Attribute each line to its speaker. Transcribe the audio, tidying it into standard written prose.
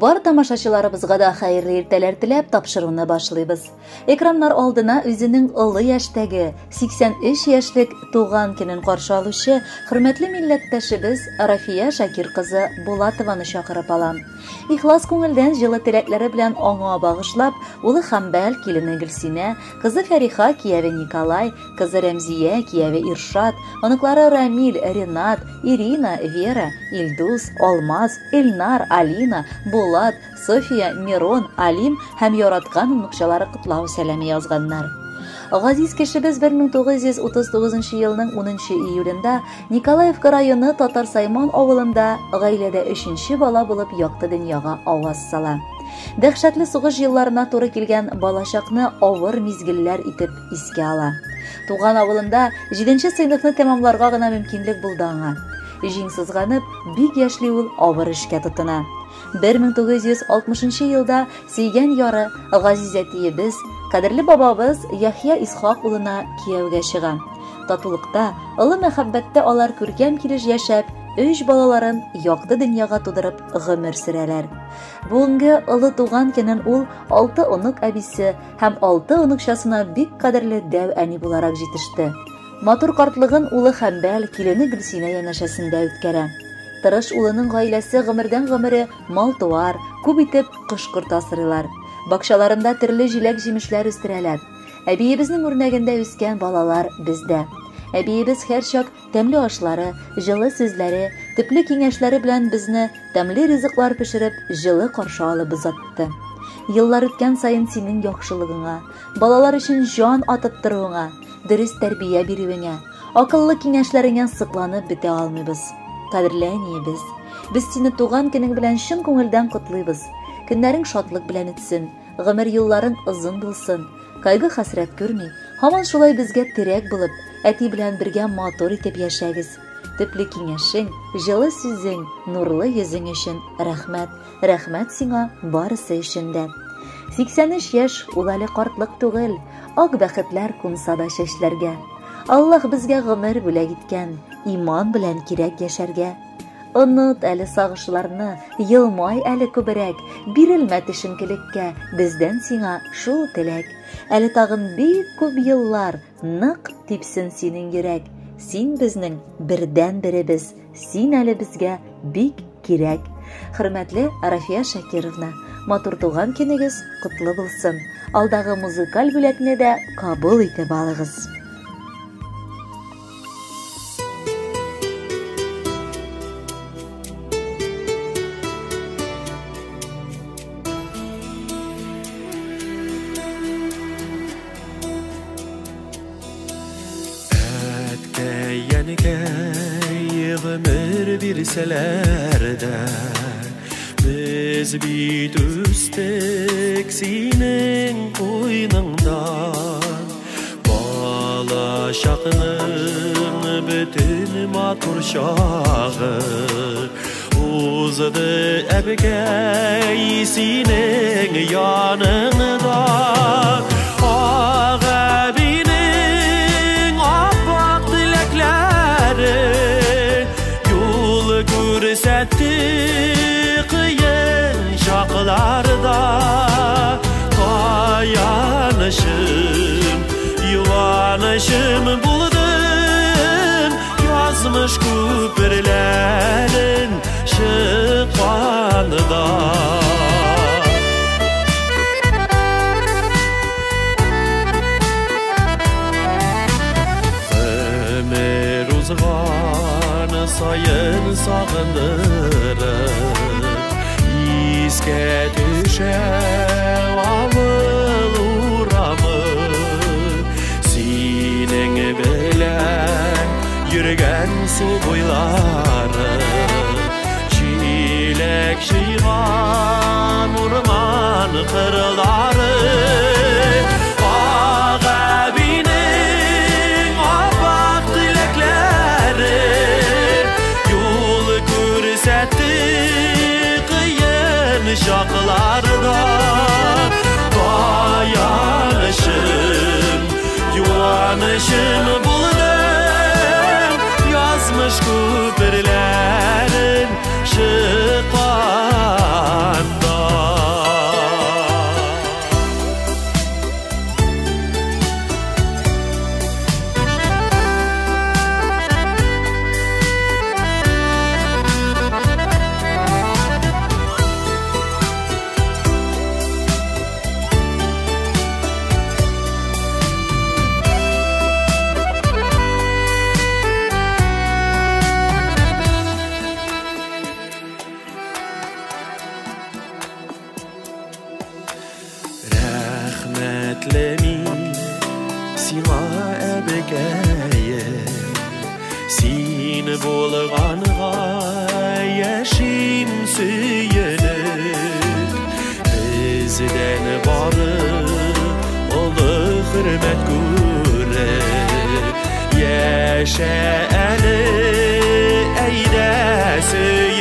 Speaker 1: Бар тамашачыларыбызга да хәерле иртәләр теләп тапшыруны башлыйбыз. Экраннар алдына үзенең олы яшьтәге 83 яшьлек туган көнен каршы алучы хөрмәтле милләттәшебез Рафия Шакир кызы Булатованы чакырып алам. Ихлас күңелдән җылы теләкләре белән аңа багышлап, улы Хәмбәл, килене Гөлсинә, кызы Фәриха, кияве Николай, кызы Рәмзия, кияве Иршат, оныклары Рамиль, Ренат, Ирина, Вера, Илдус, Алмаз, Эльнар, Алина, Булат, София, Мирон, Алим һәм яраткан оныкчалары котлау сәламе язганнар. Газиз кешебез 1939 елның 10 июлендә Николаевка районы Татар Сайман авылында гаиләдә өченче бала булып якты дөньяга аваз сала. Дәһшәтле сугыш елларына туры килгән балачакны авыр мизгелләр итеп искә ала. Туган авылында 7 сыйныфны тәмамларга гына мөмкинлек булды аңа. Җиң сызганып, бик яшьли ул авыр эшкә тотына. 1960 елда сөйгән яры Газиз әтиебез, кадерле бабабыз Яхья Исхак улына кияүгә чыга. Татулыкта, олы мәхәббәттә алар күркәм килеш яшәп, өч балаларын якты дөньяга тудырып гомер сөрәләр. Бүгенге олы туган көнен ул алты онык әбисе һәм алты оныкчасына бик кадерле дәү әни буларак җитеште. Матур картлыгын улы Хәмбәл, килене Гөлсинә янәшәсендә үткәрә. Тырыш улының гаиләсе гомердән гомере мал-туар, күп итеп кош-корт асрыйлар. Бакчаларында төрле җиләк-җимешләр үстерәләр. Әбиебезнең үрнәгендә үскән балалар бездә. Әбиебез һәрчак тәмле ашлары, җылы сүзләре, төпле киңәшләре белән безне тәмле ризыклар пешереп, җылы каршы алып озатты. Еллар үткән саен синең яхшылыгыңа, балалар өчен җан атып торуыңа, дөрес тәрбия бирүеңә, акыллы киңәшләреңә сокланып бетә алмыйбыз. Кадерле әниебез, без сине туган көнең белән чын күңелдән котлыйбыз. Көннәрең шатлык белән үтсен, гомер юлларың озын булсын. Кайгы-хәсрәт күрми, һаман шулай безгә терәк булып, әти белән бергә матур итеп яшәгез. Төпле киңәшең, җылы сүзең, нурлы йөзең өчен рәхмәт. Рәхмәт сиңа барысы өчен дә. 83 яшь ул әле картлык түгел, ак бәхетләр кунса да чәчләргә. Аллаһ безгә гомер бүләк иткән, иман белән кирәк яшәргә. Оныт әле сагышларны, елмай әле күбрәк, бирелмә төшенкелеккә, бездән сиңа шул теләк. Әле тагын бик күп еллар нык типсен синең йөрәк. Син безнең бердән беребез, син әле безгә бик кирәк. Хөрмәтле Рафия Шакировна, матур туган көнегез котлы булсын. Алдагы музыкаль бүләкне дә кабул итеп алыгыз.
Speaker 2: Әткәй-әнкәй гомер бирсәләр дә, без бит үстек синең куйныңда. Бала чакның бөтен матур чагы узды, әбкәй, синең яныңда. Ак әбинең аппак теләкләре юл күрсәтте кыен чакларда. Таянышым, юанышым булдың, язмыш күперләрен чыкканда. Гомер узган саен сагындырып, искә төшә авыл урамы. Синең белән йөргән су буйлары, чиләк җыйган урман кырлары. Ак әбинең аппак теләкләре юл күрсәтте кыен чакларда. Таянышым, юанышым булдың, язмыш күперләрен чыкканда. сиңа, әбекәем. Син булганга яшим сөенеп, бездән бары олы хөрмәт күреп. Яшә әле, әйдә сөенеп.